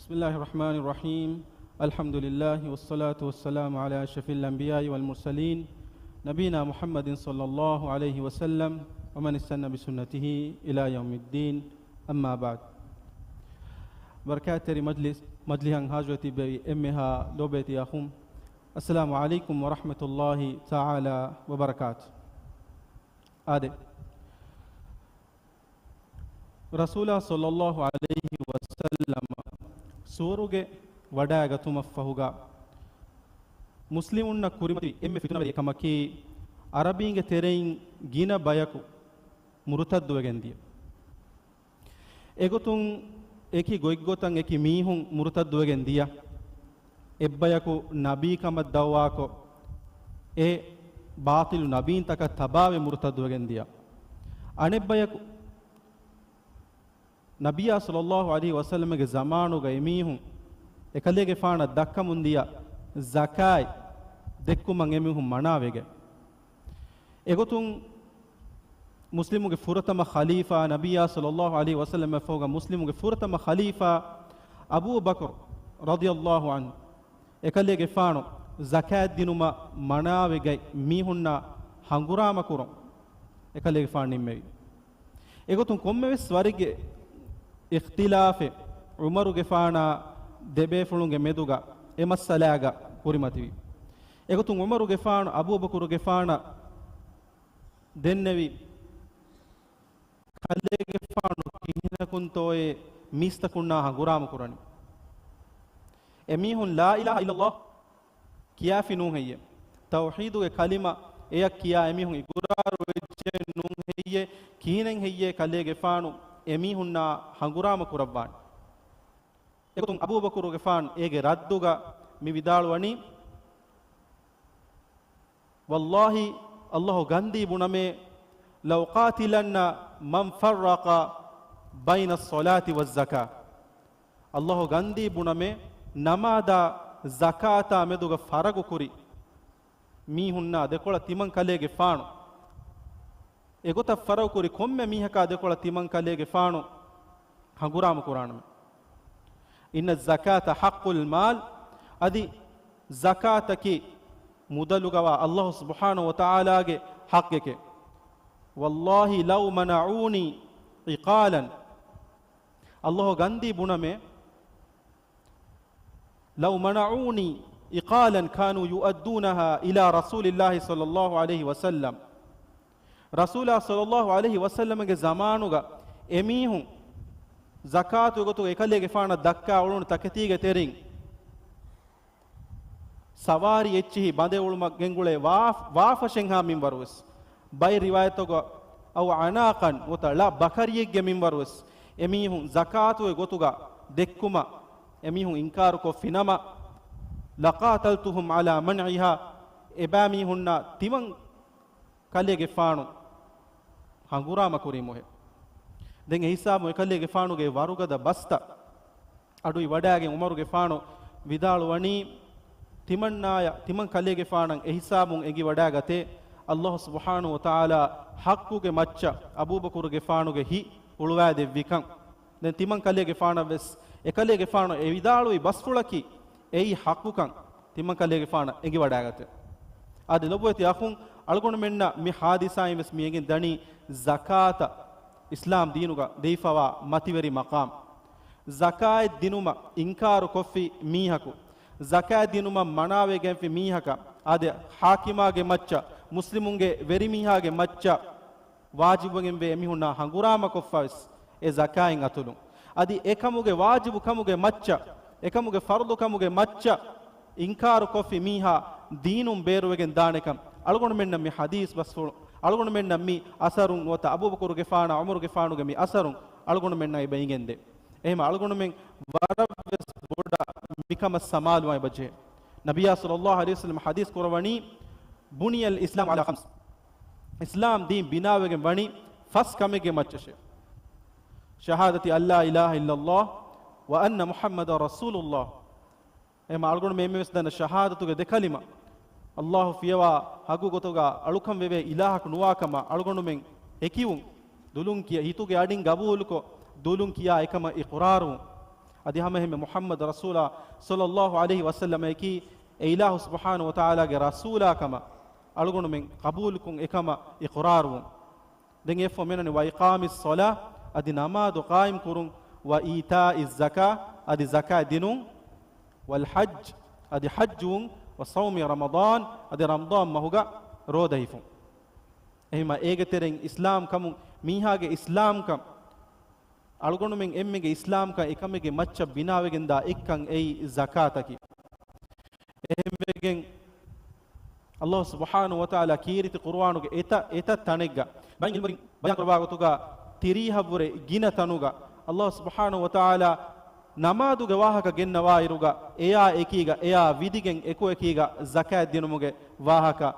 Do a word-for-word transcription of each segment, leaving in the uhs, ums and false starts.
بسم الله الرحمن الرحيم. الحمد لله والصلاة والسلام على أشرف الأنبياء والمرسلين نبينا محمد صلى الله عليه وسلم ومن استن بسنته إلى يوم الدين. أما بعد. ބަރަކާތްތެރި މަޖްލިސް، މަޖްލިހަށް ހާޒިރުވެ ތިއްބެވި އެންމެހާ ލޯބިވެތި އަޚުން، السلام عليكم ورحمة الله تعالى وبركاته. އާދެ، ރަސޫލާ ޞައްލައްލާހު ޢަލައިހި ވަސައްލަމަ ސުވަރުގެ ވަޑައިގަތުމަށްފަހުގަ، މުސްލިމުންނަށް ކުރިމަތިވި އެންމެ ފިތުނަވެރި އެކަމަކީ، ޢަރަބީންގެ ތެރެއިން ގިނަ ބަޔަކު މުރުތައްދުވެގެން ދިޔަ. އެގޮތުން އެކި ގޮތްގޮތަށް އެކި މީހުން މުރުތައްދުވެގެން ދިޔަ. އެއްބަޔަކު ނަބީކަމަށް ދަޢުވާކޮށް، އެ ބާޠިލު ނަބީންތަކަށް ތަބާވެ މުރުތައްދުވެގެން ދިޔަ. އަނެއްބަޔަކު ނަބިއްޔާ ޞައްލައްލާހު ޢަލައިހި ވަސައްލަމަގެ ޒަމާނުގަ އެމީހުން އެކަލޭގެފާނަށް ދައްކަމުން ދިޔަ ޒަކާތް ދެއްކުމަށް އެމީހުން މަނާވެގެން. އެގޮތުން މުސްލިމުގެ ފުރަތަމަ ޚަލީފާ، ނަބިއްޔާ ޞައްލައްލާހު ޢަލައިހި ވަސައްލަމަށްފަހުގަ މުސްލިމުގެ ފުރަތަމަ ޚަލީފާ އަބޫބަކުރު ރަޟިޔައްލާހު ޢަންހު، އެކަލޭގެފާނު ޒަކާތް ދިނުމަށް މަނާވެގަތް މީހުންނާ ހަނގުރާމަކުރަން އެކަލޭގެފާނު ނިންމެވި. އެގޮތުން ކޮންމެވެސް ވަރެއްގެ އިޚްތިލާފެއް ޢުމަރުގެފާނާ ދެބޭފުޅުންގެ މެދުގަ އެ މައްސަލާގަ ކުރިމަތިވި. އެގޮތުން ޢުމަރުގެފާނު އަބޫބަކުރުގެފާނަށް ދެންނެވި، ކަލޭގެފާނު ކިހިނަކުންތޯއޭ މީސްތަކުންނާ ހަނގުރާމަ ކުރަނީ؟ އެމީހުން ލާ އިލާހަ އިއްލައްލާހު ކިޔާފި ނޫން ހެއްޔޭ؟ ތައުޙީދުގެ ކަލިމަ އެޔަށް ކިޔާ އެމީހުން އިގުރާރު ވެއްޖެ ނޫން ހެއްޔޭ؟ ކިހިނެއް ހެއްޔޭ ކަލޭގެފާނު އެމީހުންނާ ހަނގުރާމަ ކުރައްވާނީ؟ އެގޮތުން އަބޫބަކުރުގެފާނު އޭގެ ރައްދުގަ މި ވިދާޅުވަނީ، ވައްލާހި، އައްލާހު ގަންދީ ބުނަމޭ، لأقاتلن من فرق بين الصلاة والزكاة. އައްލާހު ގަންދީ ބުނަމޭ، ނަމާދާ ޒަކާތާ މެދުގަ ފަރަގު ކުރި މީހުންނާ ދެކޮޅަށް ތިމަން ކަލޭގެފާނު، އެގޮތަށް ފަރަގު ކުރި ކޮންމެ މީހަކާ ދެކޮޅަށް ތިމަން ކަލޭގެފާނު ހަނގުރާމަ ކުރާނަމޭ. إن الزكاة حق المال، އަދި ޒަކާތަކީ މުދަލުގަވާ އައްލާހު ސުބްޙާނަހު ވަތަޢާލާގެ ޙައްޤެކޭ. وَاللَّهِ لَوْ مَنَعُونِي عِقَالًا، އައްލާހު ގަންދީ ބުނަމޭ، لَوْ مَنَعُونِي عِقَالًا كَانُوا يُؤَدُّونَهَا إِلَى رَسُولِ اللَّهِ صَلَّى اللَّهُ عَلَيْهِ وَسَلَّمَ. ރަސޫލާ ޞައްލައްލާހު ޢަލައިހި ވަސައްލަމަގެ ޒަމާނުގަ އެމީހުން ޒަކާތުގެ ގޮތުގަ އެކަލޭގެފާނަށް ދައްކާ އުޅުނު ތަކެތީގެ ތެރެއިން ސަވާރީ އެއްޗިހި ބަނދެ އުޅުމަށް ގެންގުޅޭ ވާ، ވާފަށެއްހާ މިންވަރުވެސް، ބައެއް ރިވާޔަތުގަ، أَوْ عَنَاقًا، ނުވަތަ ޅަ ބަކަރިއެއްގެ މިންވަރުވެސް، އެމީހުން ޒަކާތުގެ ގޮތުގަ ދެއްކުމަށް އެމީހުން އިންކާރުކޮށްފިނަމަ، لَقَاتَلْتُهُمْ عَلَى مَنْعِهَا، އެބައިމީހުންނާ ތިމަން ކަލޭގެފާނު ހަނގުރާމަ ކުރީމުހެ. ދެން އެހިސާބުން އެކަލޭގެފާނުގެ ވަރުގަދަ ބަސްތައް އަޑުއިވަޑައިގެން ޢުމަރުގެފާނު ވިދާޅުވަނީ، ތިމަންނާޔަށް، ތިމަން ކަލޭގެފާނަށް އެހިސާބުން އެނގިވަޑައިގަތޭ، އައްލާހު ސުބްޙާނަހު ވަތަޢާލާ ޙައްޤުގެ މައްޗަށް އަބޫބަކުރުގެފާނުގެ ހިތް ހުޅުވައިދެއްވިކަން. ދެން ތިމަން ކަލޭގެފާނަށް ވެސް އެކަލޭގެފާނު އެ ވިދާޅުވި ބަސްފުޅަކީ އެއީ ޙައްޤުކަން ތިމަން ކަލޭގެފާނަށް އެނގިވަޑައިގަތޭ. އާދެ، ލޮބުވެތި އަޚުން، އަޅުގަނޑުމެންނަށް މި ޙާދިސާއިން ވެސް މި އެނގެން ދަނީ ޒަކާތަށް އިސްލާމް ދީނުގަ ދެވިފަވާ މަތިވެރި މަޤާމް. ޒަކާތް ދިނުމަށް އިންކާރު ކޮށްފި މީހަކު، ޒަކާތް ދިނުމަށް މަނާވެގެންފި މީހަކަށް، އާދެ، ޙާކިމާގެ މައްޗަށް، މުސްލިމުންގެ ވެރިމީހާގެ މައްޗަށް ވާޖިބުވެގެންވޭ އެމީހުންނާ ހަނގުރާމަކޮށްފަވެސް އެ ޒަކާތް އަތުލުން. އަދި އެކަމުގެ ވާޖިބު ކަމުގެ މައްޗަށް، އެކަމުގެ ފަރުޟު ކަމުގެ މައްޗަށް އިންކާރު ކޮށްފި މީހާ ދީނުން ބޭރުވެގެން ދާނެކަން އަޅުގަނޑުމެންނަށް މި ޙަދީޘް ބަސްފުޅު، އަޅުގަނޑުމެންނަށް މި އަސަރުން ނުވަތަ އަބޫބަކުރުގެފާނާ ޢުމަރުގެފާނުގެ މި އަސަރުން އަޅުގަނޑުމެންނަށް އެބަ އިނގެންދޭ. އެހެން އަޅުގަނޑުމެން ވަރަށްވެސް ބޮޑަށް މިކަމަށް ސަމާލުވާން އެބަޖެހޭ. ނަބިއްޔާ ޞައްލައްލާހު ޢަލައިހި ވަސައްލަމަ ޙަދީޘް ކުރައްވަނީ، بُنِيَ الْإِسْلَامُ عَلَى خَمْسٍ. އިސްލާމް ދީން ބިނާވެގެން ވަނީ ފަސް ކަމެއްގެ މައްޗަށޭ. شَهَادَةِ أَنْ لَا إِلَهَ إِلَّا اللَّهُ وَأَنَّ مُحَمَّدًا رَسُولُ اللَّهِ. އެހެމަ އަޅުގަނޑުމެން އެންމެވެސް ދަންނަ ޝަހާދަތުގެ ދެ ކަލިމަ، އައްލާހު ފިޔަވާ ހައްގު ގޮތުގަ އަޅުކަން ވެވޭ އިލާހަކު ނުވާ ކަމަށް އަޅުގަނޑުމެން ހެކިވުން، ދުލުން ކިޔަ، ހިތުގެ އަޑިން ގަބޫލުކޮށް، ދުލުން ކިޔާ އެކަމަށް އިޤުރާރުވުން. އަދި ހަމައެހެންމެ މުޙައްމަދު ރަސޫލާ ޞައްލައްލާހު ޢަލައިހި ވަސައްލަމައަކީ އެ އިލާހު ސުބްޙާނަހު ވަތަޢާލާގެ ރަސޫލާ ކަމަށް އަޅުގަނޑުމެން ޤަބޫލުކޮށް އެކަމަށް އިޤްރާރުވުން. ދެން އެއަށްފަހު މިއަންނަނީ ވައިޤާމިއްޞަލާ، އަދި ނަމާދު ޤާއިމް ކުރުން، ވައިތާއިއްޒަކާ، އަދި ޒަކާތް ދިނުން، ވަލްޙައްޖް، އަދި ޙައްޖުވުން، ވަޞައުމި ރަމަޟާން، އަދި ރަމަޟާން މަހުގަ ރޯދަ ހިފުން. އެހެންމަ އޭގެ ތެރެއިން އިސްލާމް ކަމުން، މީހާގެ އިސްލާމްކަން، އަޅުގަނޑުމެން އެންމެގެ އިސްލާމްކަން އެކަމެއްގެ މައްޗަށް ބިނާވެގެންދާ އެއްކަން އެއީ ޒަކާތަކީ. އެހެންވެގެން އައްލާހު ސުބްޙާނަހު ވަތަޢާލާ ކީރިތި ޤުރުއާނުގެ އެތައް، އެތައް ތަނެއްގަ ބައެއް ޢިލްމުވެރިން ބަޔާން ކުރައްވާ ގޮތުގަ ތިރީހަށްވުރެ ގިނަ ތަނުގަ އައްލާހު ސުބްޙާނަހު ވަތަޢާލާ ނަމާދުގެ ވާހަކަ ގެންނަވާއިރުގަ އެޔާ އެކީގަ، އެޔާ ވިދިގެން އެކުއެކީގަ ޒަކާތް ދިނުމުގެ ވާހަކަ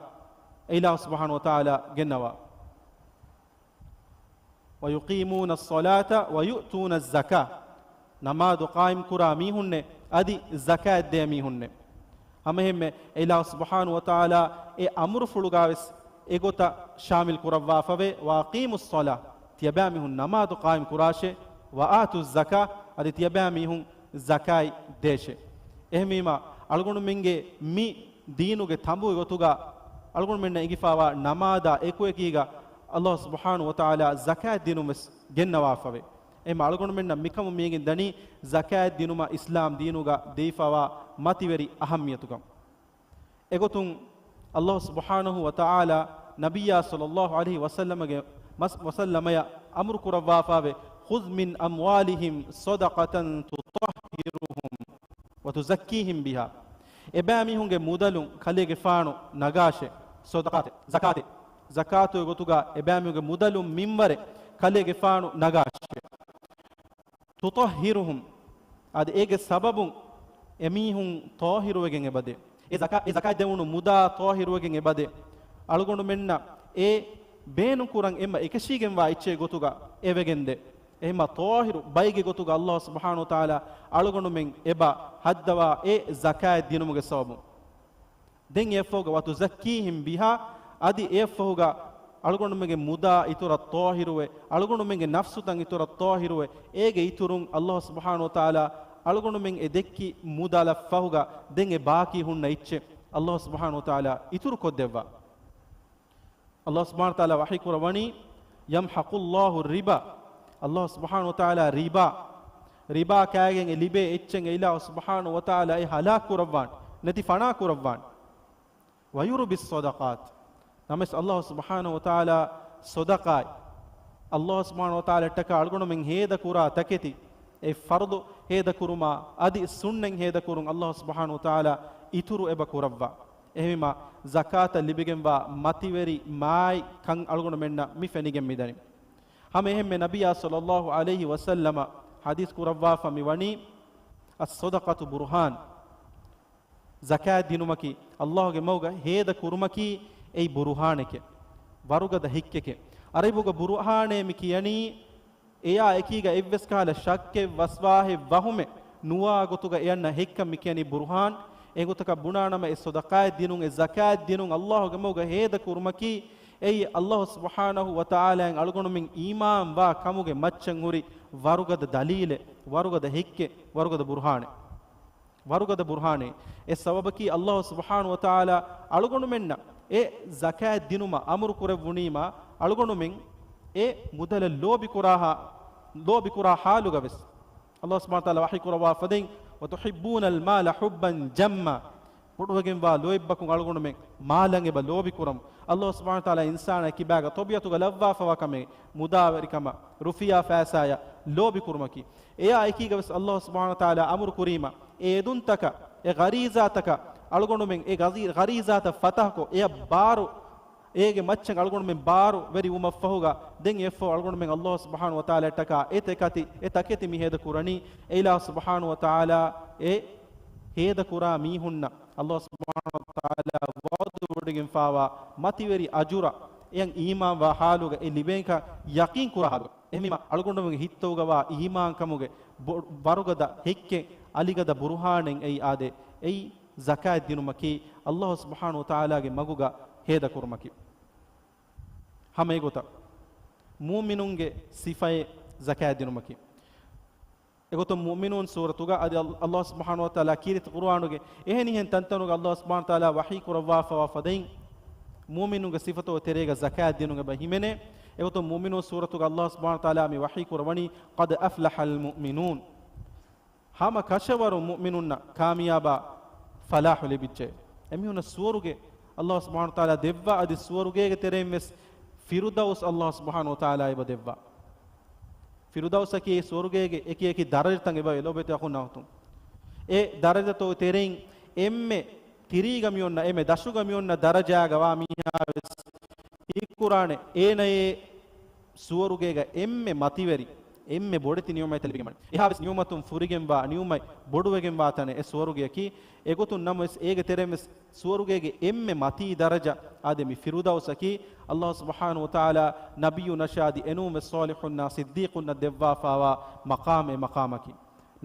އެ އިލާހު ސުބްޙާނަހު ވަތަޢާލާ ގެންނަވާ. وَيُقِيمُونَ الصَّلَاةَ وَيُؤْتُونَ الزَّكَاةَ. ނަމާދު ޤާއިމް ކުރާ މީހުންނެއް، އަދި ޒަކާތް ދޭ މީހުންނެއް. ހަމައެހެންމެ އެ އިލާހު ސުބްޙާނަހު ވަތަޢާލާ އެ އަމުރުފުޅުގާވެސް އެގޮތަށް ޝާމިލް ކުރައްވާފަވޭ، وَأَقِيمُوا الصَّلَاةَ، ތިޔަބައިމީހުން ނަމާދު ޤާއިމް ކުރާށޭ، وَآتُوا الزَّكَاةَ، އަދި ތިޔަބައިމީހުން ޒަކާތް ދޭށޭ. އެހެންވީމާ، އަޅުގަނޑުމެންގެ މި ދީނުގެ ތަނބުގެ ގޮތުގަ އަޅުގަނޑުމެންނަށް އެނގިފާވާ ނަމާދާ އެކުއެކީގަ އައްލާހު ސުބްޙާނަހު ވަތަޢާލާ ޒަކާތް ދިނުން ވެސް ގެންނަވާފަވޭ. އެހެންމަ އަޅުގަނޑުމެންނަށް މިކަމުން މިއިން ދަނީ ޒަކާތް ދިނުމަށް އިސްލާމް ދީނުގަ ދެވިފާވާ މަތިވެރި އަހައްމިޔަތުކަން. އެގޮތުން އައްލާހު ސުބްޙާނަހު ވަތަޢާލާ ނަބިއްޔާ ޞައްލައްލާހު ޢަލައިހި ވަސައްލަމަގެ މަސް-، ވަސައްލަމަޔަށް އަމުރު ކުރައްވާފާވެ، خُذْ مِنْ أَمْوَالِهِمْ صَدَقَةً تُطَهِّرُهُمْ وَتُزَكِّيهِمْ بِهَا. އެބައިމީހުންގެ މުދަލުން ކަލޭގެފާނު ނަގާށޭ. ޞަދަޤާތެއް، ޒަކާތެއް، ޒަކާތުގެ ގޮތުގަ އެބައިމީހުންގެ މުދަލުން މިންވަރެއް ކަލޭގެފާނު ނަގާށޭ. تُطَهِّرُهُمْ، އަދި އޭގެ ސަބަބުން އެމީހުން ޠާހިރުވެގެން އެބަދޭ. އެ ޒަކާ-، އެ ޒަކާތް ދެވުނު މުދާ ޠާހިރުވެގެން އެބަދޭ. އަޅުގަނޑުމެންނަށް އެ ބޭނުން ކުރަން އެންމެ އެކަށީގެންވާ އެއްޗެއް ގޮތުގަ އެވެގެންދޭ. އެހެންމަ ޠާހިރު ބައެއްގެ ގޮތުގަ އައްލާހު ސުބްޙާނަހު ވަތަޢާލާ އަޅުގަނޑުމެން އެބަ ހައްދަވާ އެ ޒަކާތް ދިނުމުގެ ސަބަބުން. ދެން އެއަށްފަހުގަ وَتُزَكِّيهِمْ بِهَا، އަދި އެއަށްފަހުގަ އަޅުގަނޑުމެންގެ މުދާ އިތުރަށް ޠާހިރުވެ، އަޅުގަނޑުމެންގެ ނަފްސުތައް އިތުރަށް ޠާހިރުވެ، އޭގެ އިތުރުން އައްލާހު ސުބްޙާނަހު ވަތަޢާލާ އަޅުގަނޑުމެން އެ ދެއްކި މުދަލަށް ފަހުގަ ދެން އެ ބާކީ ހުންނަ އެއްޗެއް އައްލާހު ސުބްޙާނަހު ވަތަޢާލާ އިތުރު ކޮށްދެއްވާ. އައްލާހު ސުބްޙާނަހު ވަތަޢާލާ ވަޙީ ކުރައްވަނީ، يَمْحَقُ اللَّهُ الرِّبَا. އައްލާހު ސުބްޙާނަހު ވަތަޢާލާ ރިބާ، ރިބާ ކާގެން އެ ލިބޭ އެއްޗެއް އެ އިލާހު ސުބްޙާނަހު ވަތަޢާލާ އެ ހަލާކު ކުރައްވާނެ، ނެތި ފަނާ ކުރައްވާނެ. وَيُرْبِي الصَّدَقَاتِ. ނަމަވެސް އައްލާހު ސުބްޙާނަހު ވަތަޢާލާ ޞަދަޤާތް، އައްލާހު ސުބްޙާނަހު ވަތަޢާލާއަށްޓަކާ އަޅުގަނޑުމެން ހޭދަ ކުރާ ތަކެތި، އެ ފަރުޟު ހޭދަ ކުރުމާ، އަދި ސުންނަތް ހޭދަ ކުރުން އައްލާހު ސުބްޙާނަހު ވަތަޢާލާ އިތުރު އެބަ ކުރައްވާ. އެހެންވީމާ، ޒަކާތަށް ލިބިގެންވާ މަތިވެރި މާތް ކަން އަޅުގަނޑުމެންނަށް މި ފެނިގެން މިދަނީ. ހަމަ އެހެންމެ ނަބިއްޔާ ޞައްލައްލާހު ޢަލައިހި ވަސައްލަމަ ޙަދީޘް ކުރައްވާފަ މި ވަނީ، الصَّدَقَةُ بُرْهَانٌ. ޒަކާތް ދިނުމަކީ އައްލާހުގެ މަގުގަ ހޭދަ ކުރުމަކީ އެއީ ބުރުހާނެކޭ، ވަރުގަދަ ހެއްކެކޭ. ޢަރަބިބުގަ ބުރުހާނޭ މި ކިޔަނީ އެޔާ އެކީގަ އެއްވެސް ކަހަލަ ޝައްކެއް، ވަސްވާހެއް، ވަހުމެއް ނުވާ ގޮތުގަ އެއަންނަ ހެއްކަން މި ކިޔަނީ ބުރުހާން. އެގޮތަކަށް ބުނާނަމަ އެ ޞަދަޤާތް ދިނުން، އެ ޒަކާތް ދިނުން އައްލާހުގެ މަގުގަ ހޭދަ ކުރުމަކީ އެއީ އައްލާހު ސުބްޙާނަހު ވަތަޢާލާއަށް އަޅުގަނޑުމެން އީމާންވާ ކަމުގެ މައްޗަށް ހުރި ވަރުގަދަ ދަލީލެއް، ވަރުގަދަ ހެއްކެއް، ވަރުގަދަ ބުރުހާނެއް. ވަރުގަދަ ބުރުހާނެއް. އެ ސަބަބަކީ އައްލާހު ސުބްޙާނަހު ވަތަޢާލާ އަޅުގަނޑުމެންނަށް އެ ޒަކާތް ދިނުމަށް އަމުރު ކުރެއްވުނީމާ، އަޅުގަނޑުމެން އެ މުދަލަށް ލޯބިކުރާ ހާ-، ލޯބިކުރާ ޙާލުގަވެސް. އައްލާހު ސުބްޙާނަހު ވަތަޢާލާ ވަޙީ ކުރައްވާ ފަދައިން، وَتُحِبُّونَ الْمَالَ حُبًّا جَمًّا. ބޮޑުވެގެންވާ ލޯތްބަކުން އަޅުގަނޑުމެން މާލަށް އެބަ ލޯބިކުރަމު. އައްލާހު ސުބްޙާނަހު ވަތަޢާލާ އިންސާނާ ކިބާގަ ޠަބީޢަތުގަ ލައްވާފަވާ ކަމެއް މުދާވެރިކަމަށް، ރުފިޔާ ފައިސާޔަށް ލޯބިކުރުމަކީ. އެޔާ އެކީގަވެސް އައްލާހު ސުބްޙާނަހު ވަތަޢާލާ އަމުރު ކުރީމަ، އެ އެދުންތަކަށް، އެ ޣަރީޒާތަކަށް އަޅުގަނޑުމެން އެ ޣަޒީ-، ޣަރީޒާތައް ފަތަޙަކޮށް، އެޔަށް ބާރު، އޭގެ މައްޗަށް އަޅުގަނޑުމެން ބާރު ވެރިވުމަށްފަހުގަ، ދެން އެއަށްފަހު އަޅުގަނޑުމެން އައްލާހު ސުބްޙާނަހު ވަތަޢާލާއަށްޓަކާ އެ ތަކެތި، އެ ތަކެތި މި ހޭދަ ކުރަނީ، އެ އިލާހު ސުބްޙާނަހު ވަތަޢާލާ އެ ހޭދަ ކުރާ މީހުންނަށް އައްލާހު ސުބްޙާނަހު ވަތަޢާލާ ވަޢުދު ވޮޑިގެންފާވާ މަތިވެރި އަޖުރަށް އެޔަށް އީމާންވާ ޙާލުގަ އެ ލިބޭންކަން ޔަޤީން ކުރާ ޙާލުގަ. އެހެންވީމާ، އަޅުގަނޑުމެންގެ ހިތްތަކުގަ ވާ އީމާންކަމުގެ ބޮ-، ވަރުގަދަ ހެއްކެއް، އަލިގަދަ ބުރުހާނެއް އެއީ އާދެ، އެއީ ޒަކާތް ދިނުމަކީ، އައްލާހު ސުބްޙާނަހު ވަތަޢާލާގެ މަގުގަ ހޭދަކުރުމަކީ. ހަމަ އެގޮތަށް، މުއުމިނުންގެ ސިފައެއް ޒަކާތް ދިނުމަކީ. އެގޮތުން މުއުމިނޫން ސޫރަތުގަ އަދި އަލް-، އަލްލާހު ސުބްޙާނަހު ވަތަޢާލާ ކީރިތި ޤުރުއާނުގެ އެހެނިހެން ތަންތަނުގަ އަލްލާހު ސުބްޙާނަހު ވަތަޢާލާ ވަޙީ ކުރައްވާފަވާ ފަދައިން، މުއުމިނުންގެ ސިފަތަކުގެ ތެރޭގަ ޒަކާތް ދިނުމަށް ހިމެނޭ. އެގޮތުން މުއުމިނޫން ސޫރަތުގަ އަލްލާހު ސުބްޙާނަހު ވަތަޢާލާ މި ވަޙީ ކުރައްވަނީ، قد أفلح المؤمنون. ހަމަ ކަށަވަރު މުއުމިނުންނަށް ކާމިޔާބާ ފަލާޙު ލިބިއްޖެ. އެމީހުންނަށް ސުވަރުގެ އަލްލާހު ސުބްޙާނަހު ވަތަޢާލާ ދެއްވާ، އަދި ސުވަރުގޭގެ ތެރެއިން ވެސް ފިރުދައުސް އަލްލާހު ސުބްޙާނަހު ވަތަޢާލާ އެބަ ދެއްވާ. ފިރުދައުސަކީ ސުވަރުގޭގެ އެކި އެކި ދަރަޖަތައް އެބަ ލޯބިތި އަޚުންނާ އުޚްތުން. އެ ދަރަޖަތަކުގެ ތެރެއިން އެންމެ ތިރީގަ މިއޮންނަ، އެންމެ ދަށުގަ މިއޮންނަ ދަރަޖާގަ ވާ މީހާ ވެސް ހީކުރާނެ، އޭނައޭ ސުވަރުގޭގަ އެންމެ މަތިވެރި، އެންމެ ބޮޑެތި ނިޢުމަތްތައް ލިބިގެންވާނެ. އެހާވެސް ނިޢުމަތުން ފުރިގެންވާ، ނިޢުމަތް ބޮޑުވެގެންވާ ތަނެއް އެ ސުވަރުގެއަކީ. އެގޮތުން ނަމަވެސް އޭގެ ތެރެއިން ވެސް ސުވަރުގޭގެ އެންމެ މަތީ ދަރަޖަ އާދެ މި ފިރުދައުސަކީ، އަލްލާހު ސުބްޙާނަހު ވަތަޢާލާ ނަބިއްޔުންނަށާ އަދި އެނޫންވެސް ޞާލިޙުންނާ ޞިއްދީޤުންނަށް ދެއްވާފާވާ މަޤާމެއް، މަޤާމަކީ.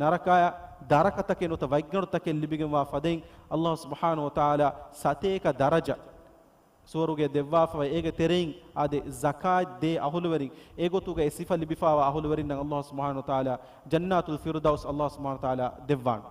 ނަރަކައަށް ދަރަކަތަކެއް ނުވަތަ ވައްގަނޑުތަކެއް ލިބިގެންވާ ފަދައިން އަލްލާހު ސުބްޙާނަހު ވަތަޢާލާ ސަތޭކަ ދަރަޖަ ސުވަރުގެ ދެއްވާފަވޭ. އޭގެ ތެރެއިން އާދެ ޒަކާތް ދޭ އަހުލުވެރިން، އެގޮތުގަ އެ ސިފަ ލިބިފާވާ އަހުލުވެރިންނަށް އަލްލާހު ސުބްޙާނަހު ވަތަޢާލާ ޖަންނާތުލް ފިރުދައުސް އަލްލާހު ސުބްޙާނަހު ވަތަޢާލާ ދެއްވާނެ.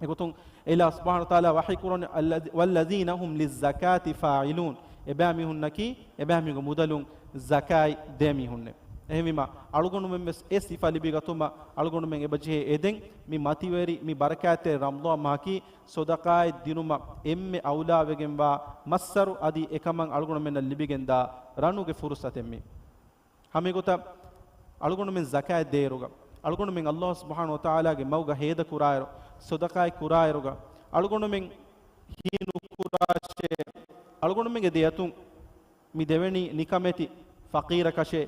އެގޮތުން އެ އިލާހު ސުބްޙާނަހު ވަތަޢާލާ ވަޙީ ކުރަނީ، އައްލަ-، والذين هم للزكاة فاعلون. އެބައިމީހުންނަކީ، އެބައިމީހުންގެ މުދަލުން ޒަކާތް ދޭ މީހުންނޭ. އެހެންވީމަ، އަޅުގަނޑުމެން ވެސް އެ ސިފަ ލިބިގަތުމަށް އަޅުގަނޑުމެން އެބަޖެހޭ އެދެން މި މަތިވެރި، މި ބަރަކާތްތެރި ރަމަޟާން މަހަކީ ޞަދަޤާތް ދިނުމަށް އެންމެ އައުލާވެގެންވާ މައްސަރު، އަދި އެކަމަށް އަޅުގަނޑުމެންނަށް ލިބިގެންދާ ރަނުގެ ފުރުޞަތެއް މީ. ހަމައެގޮތަށް އަޅުގަނޑުމެން ޒަކާތް ދޭއިރުގަ، އަޅުގަނޑުމެން އަލްލާހު ސުބްޙާނަހު ވަތަޢާލާގެ މަގުގަ ހޭދަކުރާއިރު، ޞަދަޤާތް ކުރާއިރުގަ، އަޅުގަނޑުމެން ހީނުކުރާށޭ، އަޅުގަނޑުމެންގެ ދެއަތުން މި ދެވެނީ ނިކަމެތި ފަޤީރަކަށޭ،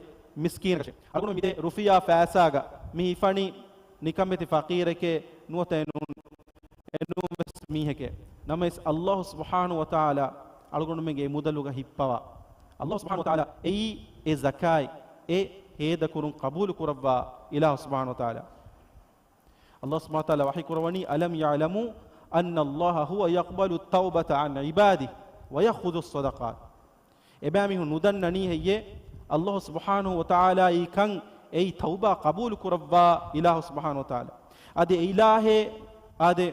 މިސްކީނަކަށޭ. އަޅުގަނޑު މި ދޭ ރުފިޔާ ފައިސާގަ މި ހިފަނީ ނިކަމެތި ފަޤީރެކޭ ނުވަތަ އެނޫން، އެނޫންވެސް މީހެކޭ. ނަމަވެސް އަލްލާހު ސުބްޙާނަހު ވަތަޢާލާ އަޅުގަނޑުމެންގެ އެ މުދަލުގަ ހިއްޕަވާ. އަލްލާހު ސުބްޙާނަހު ވަތަޢާލާ އެއީ އެ ޒަކާތް، އެ ހޭދަކުރުން ޤަބޫލު ކުރައްވާ އިލާހު ސުބްޙާނަހު ވަތަޢާލާ. އަލްލާހު ސުބްޙާނަހު ވަތަޢާލާ ވަޙީ ކުރައްވަނީ، ألم يعلموا أن الله هو يقبل التوبة عن عباده ويأخذ الصدقات. އެބައިމީހުން ނުދަންނަނީ ހެއްޔޭ؟ އަލްލާހު ސުބްޙާނަހު ވަތަޢާލާ އީ ކަން އެއީ ތައުބާ ޤަބޫލު ކުރައްވާ އިލާހު ސުބްޙާނަހު ވަތަޢާލާ. އަދި އެ އިލާހޭ އާދެ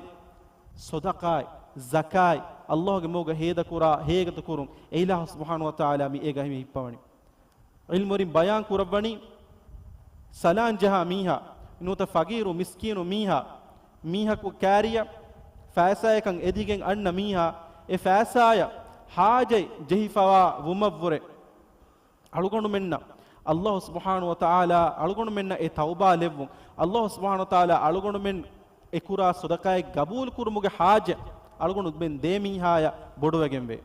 ޞަދަޤާތް، ޒަކާތް، އަލްލާހުގެ މަގުގަ ހޭދަކުރާ ހޭދަކުރުން އެ އިލާހު ސުބްޙާނަހު ވަތަޢާލާ މި އޭގަ ހިމެ ހިއްޕަވަނީ. ޢިލްމުވެރިން ބަޔާން ކުރައްވަނީ، ސަލާން ޖަހާ މީހާ، ނުވަތަ ފަގީރު މިސްކީނު މީހާ، މީހަކު ކާރިއަށް ފައިސާޔަކަށް އެދިގެން އަންނަ މީހާ، އެ ފައިސާޔަށް ޙާޖަތް ޖެހިފަވާ ވުމަށްވުރެ، އަޅުގަނޑުމެންނަށް އަލްލާހު ސުބްޙާނަހު ވަތަޢާލާ އަޅުގަނޑުމެންނަށް އެ ތައުބާ ލެއްވުން، އަލްލާހު ސުބްޙާނަހު ވަތަޢާލާ އަޅުގަނޑުމެން އެ ކުރާ ޞަދަޤާތް ޤަބޫލު ކުރުމުގެ ޙާޖަތް އަޅުގަނޑުމެން ދޭ މީހާޔަށް ބޮޑުވެގެންވޭ.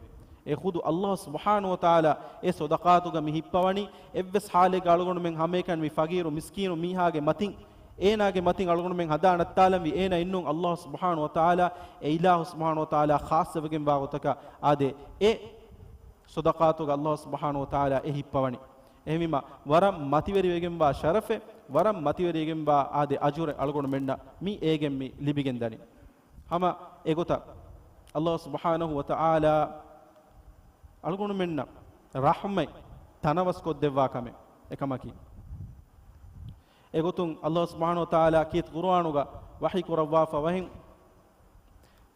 އެ ޚުދު އަލްލާހު ސުބްޙާނަހު ވަތަޢާލާ އެ ޞަދަޤާތުގަ މި ހިއްޕަވަނީ، އެއްވެސް ޙާލެއްގަ އަޅުގަނޑުމެން ހަމައެކަނި މި ފަގީރު މިސްކީނު މީހާގެ މަތިން، އޭނާގެ މަތިން އަޅުގަނޑުމެން ހަނދާން ނައްތާލަންވީ، އޭނާ އިންނުން އަލްލާހު ސުބްޙާނަހު ވަތަޢާލާ، އެ އިލާހު ސުބްޙާނަހު ވަތަޢާލާ ޚާއްޞަވެގެންވާ ގޮތަކަށް އާދެ، އެ ޞަދަޤާތުގަ އަލްލާހު ސުބްޙާނަހު ވަތަޢާލާ އެ ހިއްޕަވަނީ. އެހެންވީމަ، ވަރަށް މަތިވެރިވެގެންވާ ޝަރަފެއް، ވަރަށް މަތިވެރިވެގެންވާ އާދެ، އަޖުރެއް އަޅުގަނޑުމެންނަށް މި އޭގެން މި ލިބިގެންދަނީ. ހަމަ އެގޮތަށް އަލްލާހު ސުބްޙާނަހު ވަތަޢާލާ އަޅުގަނޑުމެންނަށް ރަޙްމަތް ތަނަވަސްކޮށްދެއްވާ ކަމެއް އެކަމަކީ. އެގޮތުން އަލްލާހު ސުބްޙާނަހު ވަތަޢާލާ ކީރިތި ޤުރުއާނުގަ ވަޙީ ކުރައްވާފަ ވަހެން،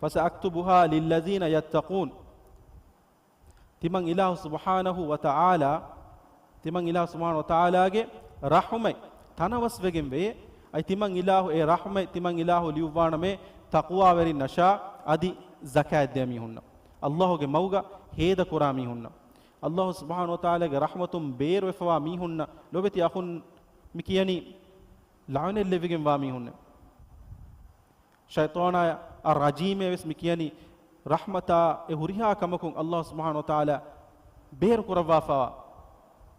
فسأكتبها للذين يتقون. ތިމަން އިލާހު ސުބްޙާނަހު ވަތަޢާލާ، ތިމަން އިލާހު ސުބްޙާނަހު ވަތަޢާލާގެ ރަޙުމަތް ތަނަވަސްވެގެން ވޭ. އައި ތިމަން އިލާހު، އެ ރަޙުމަތް ތިމަން އިލާހު ލިޔުއްވާނަމޭ ތަޤްވާވެރިންނަށާ އަދި ޒަކާތް ދޭ މީހުންނަށް. އަލްލާހުގެ މަގުގަ ހޭދަކުރާ މީހުންނަށް. އަލްލާހު ސުބްޙާނަހު ވަތަޢާލާގެ ރަޙްމަތުން ބޭރުވެފަވާ މީހުންނަށް ލޯބިތި އަޚުން މި ކިޔަނީ ލަޢުނަތް ލެއްވިގެންވާ މީހުންނެއް. ޝައިޠާނާ އައްރަޖީމޭ ވެސް މި ކިޔަނީ ރަޙްމަތާ އެ ހުރިހާ ކަމަކުން އަލްލާހު ސުބްޙާނަހު ވަތަޢާލާ ބޭރު ކުރައްވާފަވާ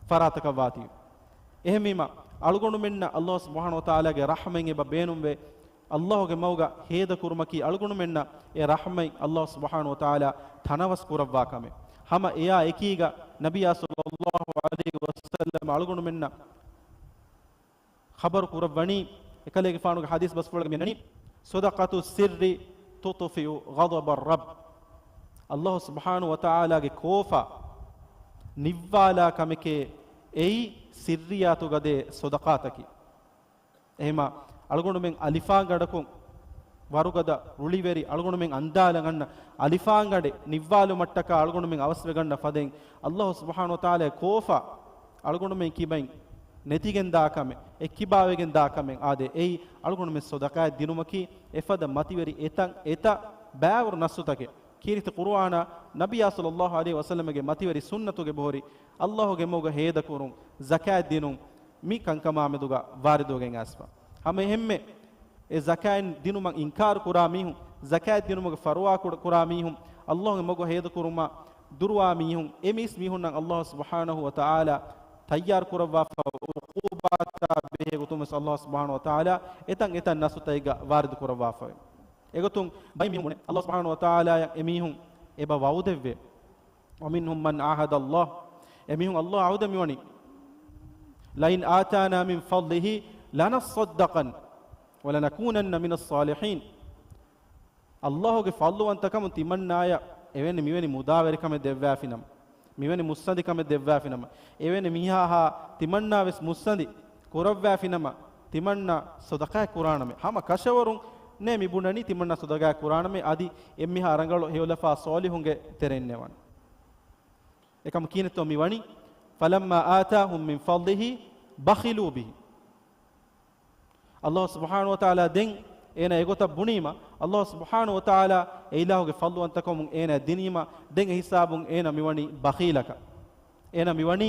ފަރާތަކަށްވާތީ. އެހެންވީމަ، އަޅުގަނޑުމެންނަށް އަލްލާހު ސުބްޙާނަހު ވަތަޢާލާގެ ރަޙްމަތް އެބަ ބޭނުންވޭ. އަލްލާހުގެ މަގުގަ ހޭދަކުރުމަކީ އަޅުގަނޑުމެންނަށް އެ ރަޙްމަތް އަލްލާހު ސުބްޙާނަހު ވަތަޢާލާ ތަނަވަސް ކުރައްވާ ކަމެއް. ހަމަ އެއާ އެކީގަ ނަބިއްޔާ ޞައްލައްލާހު ޢަލައިހި ވަސައްލަމަ އަޅުގަނޑުމެންނަށް ޚަބަރު ކުރައްވަނީ، އެކަލޭގެފާނުގެ ޙަދީޘް ބަސްފުޅަކަށް މި އަންނަނީ، صدقة السر تطفئ غضب الرب. އަލްލާހު ސުބްޙާނަހު ވަތަޢާލާގެ ކޯފާ ނިއްވާލާ ކަމެކޭ އެއީ ސިއްރިއްޔާތުގަ ދޭ ޞަދަޤާތަކީ. އެހެމަ އަޅުގަނޑުމެން އަލިފާންގަނޑަކުން ވަރުގަދަ ރުޅިވެރި އަޅުގަނޑުމެން އަންދާލަން އަންނަ އަލިފާންގަނޑެއް ނިއްވާލުމަށްޓަކާ އަޅުގަނޑުމެން އަވަސްވެގަންނަ ފަދައިން، އައްލާހު ސުބްޙާނަހު ވަތަޢާލާ ކޯފާ އަޅުގަނޑުމެން ކިބައިން ނެތިގެން ދާ ކަމެއް، އެއްކިބާވެގެން ދާ ކަމެއް އާދޭ. އެއީ އަޅުގަނޑުމެން ޞަދަޤާތް ދިނުމަކީ އެފަދަ މަތިވެރި އެތައް އެތައް ބައިވަރު ނައްޞުތަކެއް. ކީރިތި ޤުރުއާނާ، ނަބިއްޔާ ޞައްލައްލާހު ޢަލައިހި ވަސައްލަމަގެ މަތިވެރި ސުންނަތުގެ ބޯހުރި، އައްލާހުގެ މަގުގަ ހޭދަކުރުން، ޒަކާތް ދިނުން، މި ކަންކަމާމެދުގަ ވާރިދުވެގެން އައިސްފަ. ހަމަ އެހެންމެ އެ ޒަކާތް ދިނުމަށް އިންކާރު ކުރާ މީހުން، ޒަކާތް ދިނުމުގެ ފަރުވާ ކުރ-، ކުރާ މީހުން، އައްލާހުގެ މަގު ހޭދަކުރުމަށް ދުރުވާ މީހުން، އެ މީސް މީހުންނަށް އައްލާހު ސުބްޙާނަހު ވަތަޢާލާ ތައްޔާރު ކުރައްވާފަ، ޢުޤޫބާތާ ބެހޭ ގޮތުން ވެސް އައްލާހު ސުބްޙާނަހު ވަތަޢާލާ އެތަން އެތަން ނައްޞުތަކެއްގަ ވާރިދު ކުރައްވާފައެވެ. އެގޮތުން ބައެއް މީހުން ބުނޭ، އައްލާހު ސުބްޙާނަހު ވަތަޢާލާއަށް އެމީހުން އެބަ ވަޢުދެއްވޭ. ومنهم من عاهد الله، އެމީހުން އައްލާހު ޢަހުދެއް މިވަނީ، لئن آتانا من فضله لنصدقن ولنكونن من الصالحين. އައްލާހުގެ ފަޟްލުވަންތަކަމުން ތިމަންނާޔަށް އެވެނި މިވެނި މުދާވެރިކަމެއް ދެއްވާފިނަމަ، މިވެނި މުއްސަނދިކަމެއް ދެއްވާފިނަމަ، އެވެނި މީހާހާ ތިމަންނާ ވެސް މުއްސަނދި ކުރައްވާފިނަމަ، ތިމަންނާ ޞަދަޤާތް ކުރާނަމޭ. ހަމަ ކަށަވަރުން ނޭ މި ބުނަނީ ތިމަންނާ ޞަދަޤާތް ކުރާނަމޭ، އަދި އެންމެހާ ރަނގަޅު ހެޔޮލަފާ ޞާލިޙުންގެ ތެރެއިންނޭ ވާނެ. އެކަމަކު ކިހިނެއްތޯ މި ވަނީ؟ فلما آتاهم من فضله بخلوا به. އައްލާހު ސުބްޙާނަހު ވަތަޢާލާ ދެން އޭނާ އެގޮތަށް ބުނީމަ، އައްލާހު ސުބްޙާނަހު ވަތަޢާލާ އެ އިލާހުގެ ފަޟްލުވަންތަކަމުން އޭނާ ދިނީމަ، ދެން އެ ހިސާބުން އޭނާ މިވަނީ ބަޚީލަކަށް. އޭނާ މިވަނީ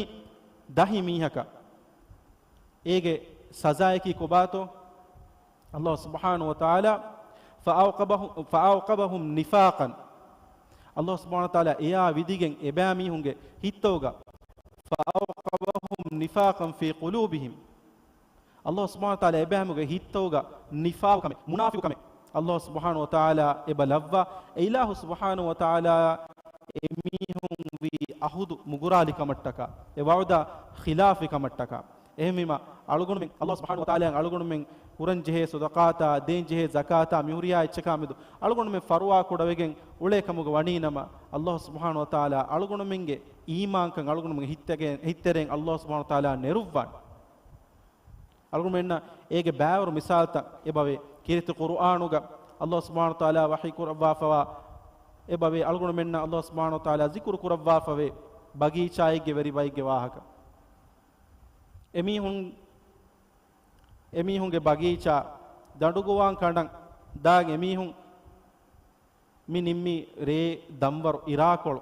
ދަހި މީހަކަށް. އޭގެ ސަޒާއަކީ ކޮބާތޯ؟ އައްލާހު ސުބްޙާނަހު ވަތަޢާލާ، فأعقبه-، فأعقبهم نفاقا. އައްލާހު ސުބްޙާނަހު ވަތަޢާލާ އެޔާ ވިދިގެން އެބައިމީހުންގެ ހިތްތަކުގަ، فأعقبهم نفاقا في قلوبهم. އައްލާހު ސުބްޙާނަހު ވަތަޢާލާ އެބައިމީހުންގެ ހިތްތަކުގަ ނިފާޤު ކަމެއް، މުނާފިޤު ކަމެއް އައްލާހު ސުބްޙާނަހު ވަތަޢާލާ އެބަ ލައްވާ. އެ އިލާހު ސުބްޙާނަހު ވަތަޢާލާ އެމީހުން ވީ ޢަހުދު ނުގުރާލި ކަމަށްޓަކާ، އެ ވަޢުދާ ޚިލާފްވި ކަމަށްޓަކާ. އެހެންވީމަ، އަޅުގަނޑުމެން އައްލާހު ސުބްޙާނަހު ވަތަޢާލާއަށް އަޅުގަނޑުމެން ކުރަން ޖެހޭ ޞަދަޤާތާ، ދޭން ޖެހޭ ޒަކާތާ، މިހުރިހާ އެއްޗަކާމެދު އަޅުގަނޑުމެން ފަރުވާ ކުޑަވެގެން އުޅޭ ކަމުގަ ވަނީ ނަމަ، އައްލާހު ސުބްޙާނަހު ވަތަޢާލާ އަޅުގަނޑުމެންގެ އީމާންކަން އަޅުގަނޑުމެންގެ ހިތްތެރެ-، ހިތްތެރެއިން އައްލާހު ސުބްޙާނަހު ވަތަޢާލާ ނެރުއްވާނެ. އަޅުގަނޑުމެންނަށް އޭގެ ބައިވަރު މިސާލުތައް އެބަވޭ. ކީރިތި ޤުރުއާނުގަ އައްލާހު ސުބްޙާނަހު ވަތަޢާލާ ވަޙީ ކުރައްވާފަވާ އެބަވޭ. އަޅުގަނޑުމެންނަށް އައްލާހު ސުބްޙާނަހު ވަތަޢާލާ ޒިކުރު ކުރައްވާފަވޭ ބަގީޗާއެއްގެ ވެރިބައެއްގެ ވާހަކަ. އެމީހުން، އެމީހުންގެ ބަގީޗާ ދަނޑުގޮވާން ކަނޑަން ދާން އެމީހުން މި ނިންމީ ރޭ ދަންވަރު އިރާކޮޅު.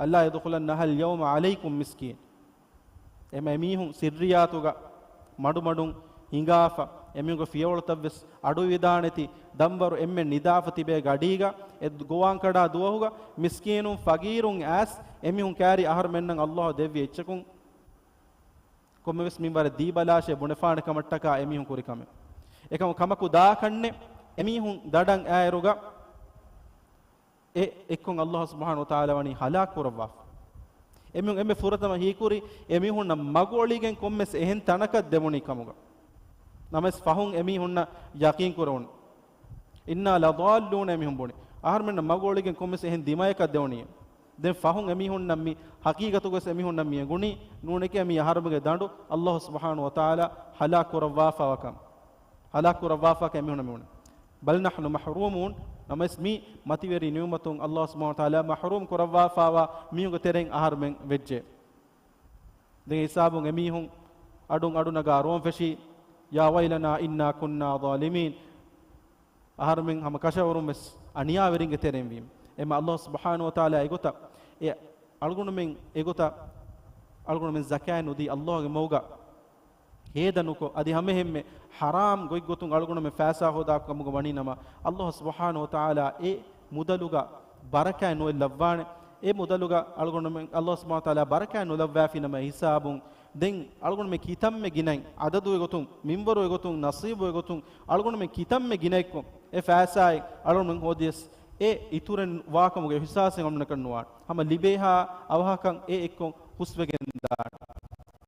ألا يدخلنها اليوم عليكم مسكين. އެމަ އެމީހުން ސިއްރިއްޔާތުގަ މަޑުމަޑުން ހިނގާފަ، އެމީހުންގެ ފިޔަވަޅުތައްވެސް އަޑުއިވިދާނެތި ދަންވަރު އެންމެން ނިދާފަ ތިބޭ ގަޑީގަ އެ ގޮވާން ކަޑާ ދުވަހުގަ މިސްކީނުން ފަގީރުން އައިސް އެމީހުން ކައިރި އަހަރުމެންނަށް އައްލާހު ދެއްވި އެއްޗަކުން ކޮންމެވެސް މިންވަރެއް ދީބަލާށޭ ބުނެފާނެ ކަމަށްޓަކާ އެމީހުން ކުރި ކަމެއް. އެކަމަކު ކަމަކު ދާކަންނެއް އެމީހުން ދަނޑަށް އައިއިރުގަ އެ އެއްކޮށް އައްލާހު ސުބްޙާނަހު ވަތަޢާލާ ވަނީ ހަލާކު ކުރައްވާފަ. އެމީހުން އެންމެ ފުރަތަމަ ހީކުރީ އެމީހުންނަށް މަގުއޮޅިގެން ކޮންމެސް އެހެން ތަނަކަށް ދެވުނީ ކަމުގަ. ނަމަވެސް ފަހުން އެމީހުންނަށް ޔަޤީން ކުރެވުނު. إنا لضالون އެމީހުން ބުނި. އަހަރުމެންނަށް މަގުއޮޅިގެން ކޮންމެސް އެހެން ދިމަޔަކަށް ދެވުނީ. ދެން ފަހުން އެމީހުންނަށް މި ޙަޤީޤަތުގަވެސް އެމީހުންނަށް މި އެނގުނީ ނޫނެކޭ މީ އަހަރުމެންގެ ދަނޑު އައްލާހު ސުބްޙާނަހު ވަތަޢާލާ ހަލާކު ކުރައްވާފަވާކަން. ހަލާކު ކުރައްވާފަކަން އެމީހުންނަށް މި ބުނީ. بل نحن محرومون. ނަމަވެސް މި މަތިވެރި ނިޢުމަތުން އައްލާހު ސުބްޙާނަހު ވަތަޢާލާ މަޙްރޫމް ކުރައްވާފަވާ މީހުންގެ ތެރެއިން އަހަރުމެން ވެއްޖެ. ދެން ހިސާބުން އެމީހުން އަޑުން އަޑު ނަގާ ރޯން ފެށީ، يا ويلنا إنا كنا ظالمين. އަހަރުމެން ހަމަ ކަށަވަރުން ވެސް އަނިޔާވެރިންގެ ތެރެއިން ވީމަ. އެމަ އައްލާހު ސުބްޙާނަހު ވަތަޢާލާ އެގޮތަށް އެ އަޅުގަނޑުމެން އެގޮތަށް އަޅުގަނޑުމެން ޒަކާތް ނުދީ އައްލާހުގެ މަގުގަ ހޭދަ ނުކޮށް، އަދި ހަމައެހެންމެ ޙަރާމް ގޮތްގޮތުން އަޅުގަނޑުމެން ފައިސާ ހޯދާ ކަމުގަ ވަނީ ނަމަ، އައްލާހު ސުބްޙާނަހު ވަތަޢާލާ އެ މުދަލުގަ ބަރަކާތް ނުއެއް ލައްވާނެ. އެ މުދަލުގަ އަޅުގަނޑުމެން އައްލާހު ސުބްޙާނަހު ވަތަޢާލާ ބަރަކާތް ނުލައްވާފި ނަމަ ހިސާބުން، ދެން އަޅުގަނޑުމެން ކިތަންމެ ގިނައިން، ޢަދަދު އެގޮތުން، މިންވަރު އެގޮތުން، ނަޞީބު އެގޮތުން، އަޅުގަނޑުމެން ކިތަންމެ ގިނައެއްކޮށް، އެ ފައިސާއެއް އަޅުގަނޑުމެން ހޯދިޔަސް، އެ އިތުރެއް ވާކަމުގެ އިޙްސާސެއް އަޅުގަނޑަކަށް ނުވާނެ. ހަމަ ލިބޭހާ އަވަހަކަށް އެ އެއްކޮށް ހުސްވެގެން ދާނެ.